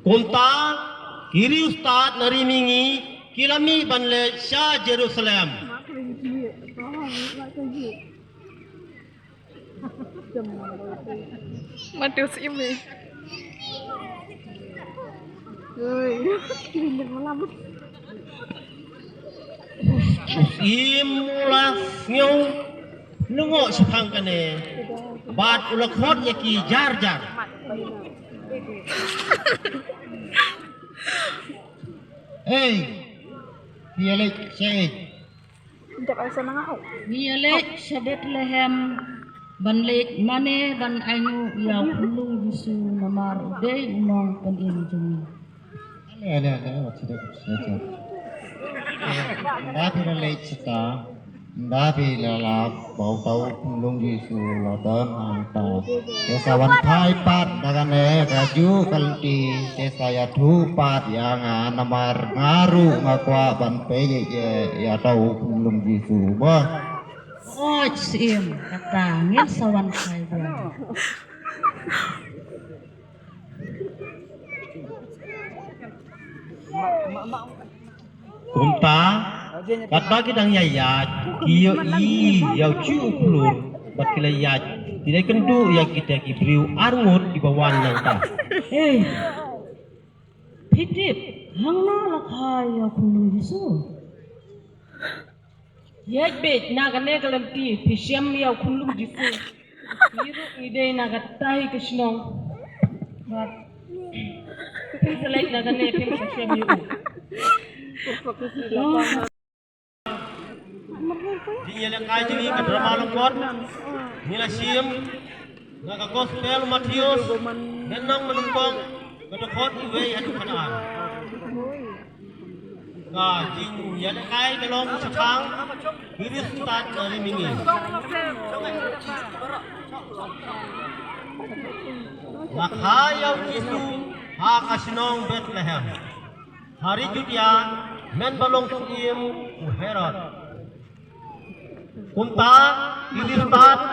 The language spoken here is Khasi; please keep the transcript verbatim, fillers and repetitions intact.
Kumta ki riewstad na ri mihngi ki la mih ban leit sha Jerusalem. Matius imi. Im u la sngew lyngngoh shaphang kane bad u la khot ïa ki jar jar. Ei, phi ïa leit shaei? Ngi ïa leit sha Bethlehem ban leit mane ban ainguh ïa u khunlung Jisu namar u dei u nongpynim jong ngi. Ale, ale, ale, wat sdang, sdang. Ynda phi la leit shata, ynda phi la lap ba uta u khunlung Jisu la don hangta. Te sa wan phai pat da kane kajuh ka lynti, te sa ïathuh pat ïa nga namar nga ruh nga kwah ban peit ïa, ïa, ïa uta u khunlung Jisu ba. Oi, Syiem, kata ngin sa wan phai biang. Kumta, katba ki dang ïaid, ki ïohi ïa u juh u khlur, bad ki la ïaid, ki la ïakynduh ïa kita ki briew arngut kiba wan nangta. Hei, phi tip hangno la kha ïa u khunlung Jisu? Ïaid beit na kane ka lynti phi shem ïa u khunlung Jisu. Ngi ruh ngi dei na kata hi ka shnong. Bad phin sa leit na kane phin sa shem ïa u. Jingïalehkai jong ngi ka drama lyngkot ngi la shim na ka Gospel Mathaios, lynnong ba nyngkong, ka dkhot khatwei haduh khatar. Ka jingïalehkai ka long shaphang ki riewstad na ri mihngi. La kha ïa u Jisu ha ka shnong Bethlehem, ha ri Judia, mynba long syiem u Herod. Kumta ki riewstad